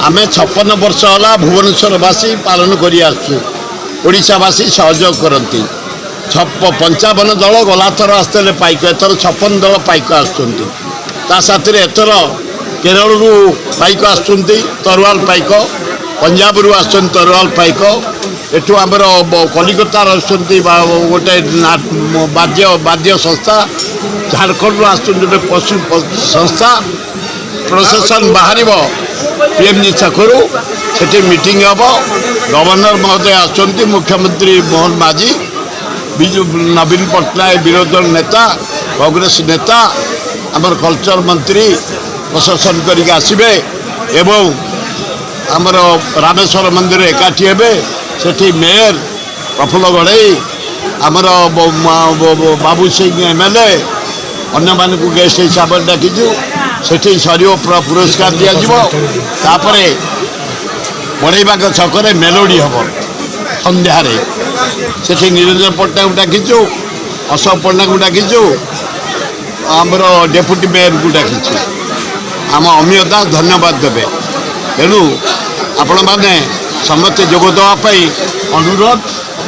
ଆମେ 56 ବର୍ଷ ହେଲା ଭୁବନେଶ୍ୱରବାସୀ ପାଳନ କରି ଆସୁଛୁ। ଓଡ଼ିଶାବାସୀ ସହଯୋଗ କରନ୍ତି। 55 ଦଳ ଗଲାଥର ଆସିଥିଲେ ପାଇକ, ଏଥର 56 ଦଳ ପାଇକ ଆସୁଛନ୍ତି। ତା ସାଥିରେ ଏଥର କେରଳରୁ ପାଇକ ଆସୁଛନ୍ତି, ତରୁଆଲ ପାଇକ। ପଞ୍ଜାବରୁ ଆସୁଛନ୍ତି ତରୁଆଲ ପାଇକ। ଏଠୁ ଆମର କଲିକତାର ଆସୁଛନ୍ତି ବା ଗୋଟେ ବାଦ୍ୟ ସଂସ୍ଥା। ଝାଡ଼ଖଣ୍ଡରୁ ଆସୁଛନ୍ତି ଗୋଟେ ପଶୁ ସଂସ୍ଥା। ପ୍ରସେସନ୍ ବାହାରିବ ପିଏମ୍ଜି ଛକରୁ, ସେଠି ମିଟିଂ ହେବ। ଗଭର୍ଣ୍ଣର ମହୋଦୟ ଆସୁଛନ୍ତି, ମୁଖ୍ୟମନ୍ତ୍ରୀ ମୋହନ ମାଝୀ, ବିଜୁ ନବୀନ ପଟ୍ଟନାୟକ, ବିରୋଧୀ ଦଳ ନେତା, କଂଗ୍ରେସ ନେତା, ଆମର କଲଚର ମନ୍ତ୍ରୀ ପ୍ରସେସନ୍ କରିକି ଆସିବେ ଏବଂ ଆମର ରାମେଶ୍ୱର ମନ୍ଦିର ଏକାଠି ହେବେ। ସେଠି ମେୟର ପ୍ରଫୁଲ୍ଲ ଘଡ଼େଇ, ଆମର ବାବୁ ସିଂ ଏମଏଲଏ, ଅନ୍ୟମାନଙ୍କୁ ଗେଷ୍ଟ ହିସାବରେ ଡାକିଛୁ। ସେଠି ସରିବ, ପୁରସ୍କାର ଦିଆଯିବ। ତାପରେ ବଢ଼େଇବାଗ ଛକରେ ମେଲୋଡ଼ି ହେବ ସନ୍ଧ୍ୟାରେ। ସେଠି ନିରଞ୍ଜନ ପଟ୍ଟନାୟକକୁ ଡାକିଛୁ, ଅଶୋକ ପଣ୍ଡାଙ୍କୁ ଡାକିଛୁ, ଆମର ଡେପୁଟି ମେୟରକୁ ଡାକିଛୁ। ଆମ ଅମିୟ ଦାସ ଧନ୍ୟବାଦ ଦେବେ। ତେଣୁ ଆପଣମାନେ ସମସ୍ତେ ଯୋଗ ଦେବା ପାଇଁ ଅନୁରୋଧ।